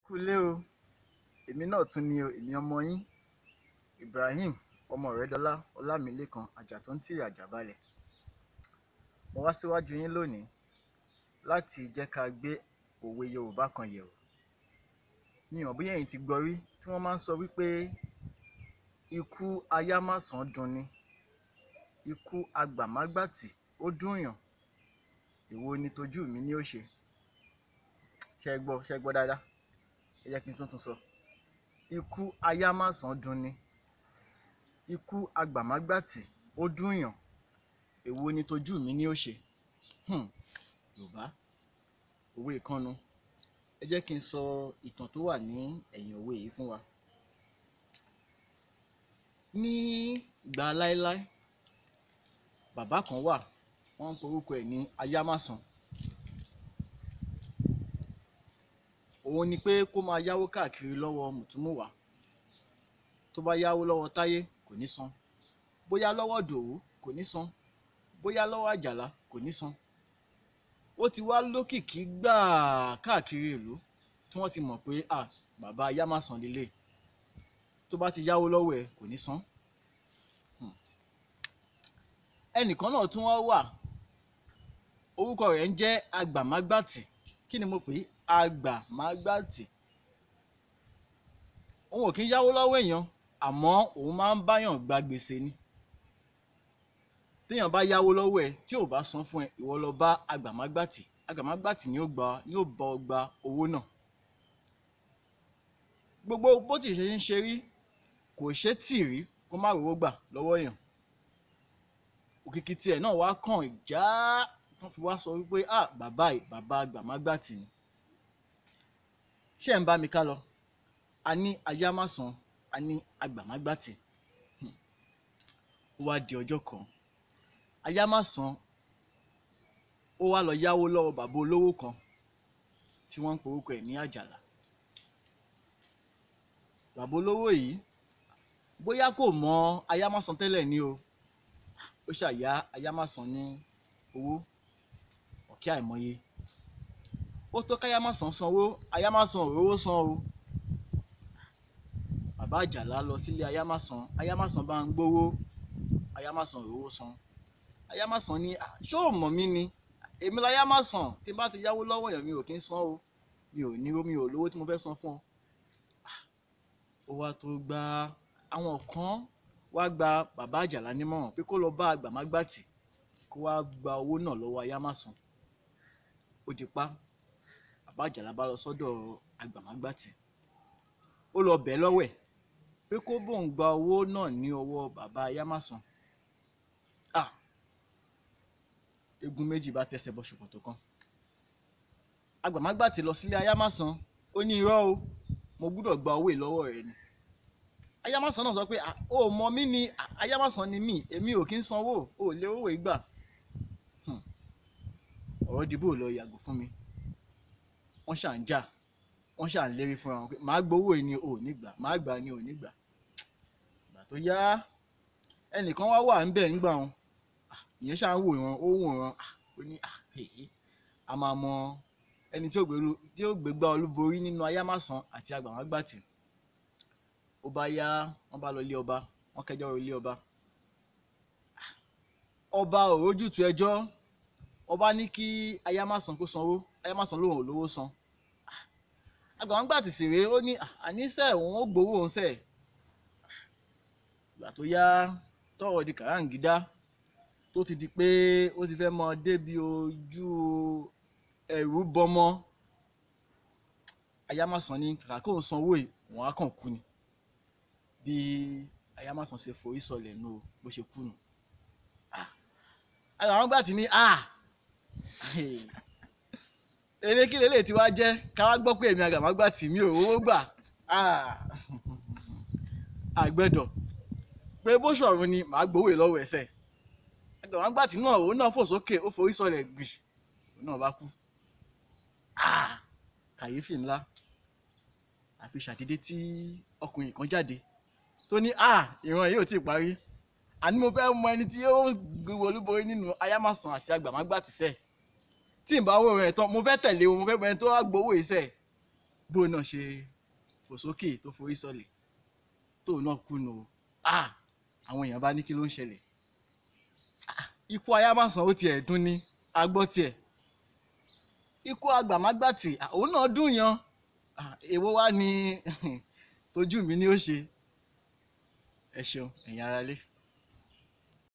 Kúlé o, èmi náà tún ni o, èmi ọmọ yín Ibrahim ọmọ Ọ̀rẹ́dọlá Ọlámilékan Àjàtúntì Àjàbalẹ̀. Mo wá síwájú yín lónìí láti jẹ́ ká gbé òwe Yorùbá kan yẹ̀wò. Mi ò mọ̀ bóyá ẹ̀yin ti gbọ́ rí tí wọ́n máa ń sọ wípé ikú ayámásàn dunni, ikú agbàmágbàtì ó dùnyàn, èwo ni tojú mi ní ó ṣe? Ṣé ẹ gbọ́? Ṣé ẹ gbọ́ dáadáa? Ẹ jẹ́ kí n tún tún sọ. Ikú ayámásàn dunni, ikú agbàmágbàtì ó dùnyàn, èwo ni tojú mi ní ó ṣe? Yorùbá, òwe kan nu. Ẹ jẹ́ kí n sọ ìtàn tó wà ní ẹ̀yìn òwe yìí fún wa. Ní ìgbà láéláé, bàbá kan wà, wọ́n ń pe orúkọ ẹ̀ ní Ayámásàn. Òun ni pé kó máa yáwó káàkiri lọ́wọ́ mùtúmùwà. Tó bá yáwó lọ́wọ́ Táyé, kò ní san. Bóyá lọ́wọ́ Ìdòwú, kò ní san. Bóyá lọ́wọ́ Àjàlá, kò ní san. Ó ti wá lókìkí gbàà káàkiri ìlú tí wọ́n ti mọ̀ pé à, bàbá Ayámásàn lélẹ̀. Tó bá ti yáwó lọ́wọ́ ẹ̀, kò ní san. Ẹnìkan náà tún wá wà, orúkọ rẹ̀ ń jẹ́ Agbàmágbàtì. Kí ni mo pè é? Agbàmágbàtì. Òun ò kí ń yáwó lọ́wọ́ èèyàn, àmọ́ òun máa ń báyàn gba gbèsè ni. Téèyàn bá yáwó lọ́wọ́ ẹ tí ò bá san fún ẹ, ìwọ lọ bá Agbàmágbàtì. Agbàmágbàtì ni ó gba, ni ó bá ọ gba owó náà. Gbogbo bó ti ṣe ń ṣe rí, kò ṣe tì rí kó má rówó gbà lọ́wọ́ èèyàn. Òkìkí tí ẹ̀ náà wá kàn já, wọ́n fi wá sọ wípé à, bàbá yìí, bàbá Agbàmágbàtì ni. Ṣé ẹ̀ ń bá mi ká lọ? A ní Ayámásàn, a ní Agbàmágbàtì. Ó wá di ọjọ́ kan. Ayámásàn ó wá lọ yáwó lọ́wọ́ bàbá olówó kan tí wọ́n ń pe orúkọ ẹ̀ ní Àjàlá. Bàbá olówó yìí, bóyá kò mọ Ayámásàn tẹ́lẹ̀ ni o, ó ṣà yá Ayámásàn ní owó ọ̀kẹ́ àìmọye. Ó tó káyámásàn sanwó, Ayámásàn ò rówó san o. Bàbá Àjàlá lọ sílé Ayámásàn, Ayámásàn bá ń gbówó, Ayámásàn ò rówó san. Ayámásàn ní, à, ṣé o mọ̀ mí ni? Èmi láyámásàn, tí n bá ti yáwó lọ́wọ́ èèyàn mi ò kí ń san o. Mi ò ní, mi ò lówó tí mo fẹ́ san fún ọ. Ó wá tó gba, àwọn kan wá gba bàbá Àjàlá nímọ̀ràn pé kó lọ bá Agbàmágbàtì kó wá gba owó náà lọ́wọ́ Ayámásàn. Ó di pa. Bàbá Àjàlá bá lọ sọ́dọ̀ Agbàmágbàtì. Ó lọ bẹ̀ lọ́wẹ̀ pé kó bóun gba owó náà ní ọwọ́ bàbá Ayámásàn. À, egun méjì bá tẹsẹ̀ bọ ṣòkòtò kan. Agbàmágbàtì lọ sílé Ayámásàn, ó ní irọ́ o, mo gbúdọ̀ gba owó yìí lọ́wọ́ rẹ ni. Ayámásàn náà sọ pé, à, o mọ̀ mí ni, Ayámásàn ni mí, èmi ò kí ń sanwó, o ò lè rówó yìí gbà. Ọ̀rọ̀ dìbò lọ yàgò fún mi. Wọ́n ṣà ń jà, wọ́n ṣà ń lérí fúnra wọn pé màá gbowó yìí ni o ò ní gbà, màá gbà ni o ò ní gbà. Ìgbà tó yá, ẹnìkan wá wà ńbẹ̀ ńgbà wọn. Ìyẹn ṣà ń wò wọ́n, ó ń wò wọ́n. Ó ní, à, èyí, a máa mọ ẹni tí ó gbèrú, tí ó gbégbá olúborí nínú Ayámásàn àti Agbàmágbàtì. Ó bá yá, wọ́n bá lọ ilé ọba, wọ́n kẹjọ́ ilé ọba. Ọba ò rójútu ẹjọ́. Ọba ní kí Ayámásàn kó sanwó, Ayámásàn lóun ò lówó san. Agbàmágbàtì sì rèé, ó ní, àníṣe òun ó gbowó òun sẹ̀. Ìgbà tó yá, tọ́rọ̀ di kàráǹgídá, tó ti di pé ó ti fẹ́ mọ débi ojú ẹ̀rù bọmọ. Ayámásàn ní kàkà kóun sanwó yìí, òun á kàn kú ni. Bí Ayámásàn ṣe forí sọlẹ̀ nù o, bó ṣe kú nù. Agbàmágbàtì ní, à, eré kí leléyìí tí wá jẹ́ ká wá gbọ́ pé èmi Agbàmágbàtì mi ò rówó gbà. Àgbẹ̀dọ̀ pé bó ṣọ̀run ni màá gbowó yìí lọ́wọ́ ẹsẹ̀. Agbàmágbàtì náà òun náà fò sókè, ó forí sọlẹ̀ gbì, òun náà bá kú. Kàyéfì ńlá. Àfi ṣàdédé tí ọkùnrin kan jáde tó ní, à, ìran yìí ò tí ì parí. Àní mo fẹ́ mọ ẹni tí yóò gbé olúborí nínú Ayámásàn àti Agbàmágbàtì sẹ̀. Tí n bá wò rẹ̀ tán, mo fẹ́ tẹ̀lé o, mo fẹ́ mọ ẹni tó wá gbowó yìí sẹ̀. Bóun náà ṣe fò sókè tó forí sọlẹ̀ tóun náà kú nù o. Ah, àwọn èèyàn bá ní kí ló ń ṣẹlẹ̀? Ah, ikú ayámásán ó tiẹ̀ dún ní agbọ́ tiẹ̀, ikú agbàmágbàtì òun náà dùn yan. Èwo wá ní tójú mi ni ó ṣe. Ẹ ṣeun ẹ̀yin aráalé.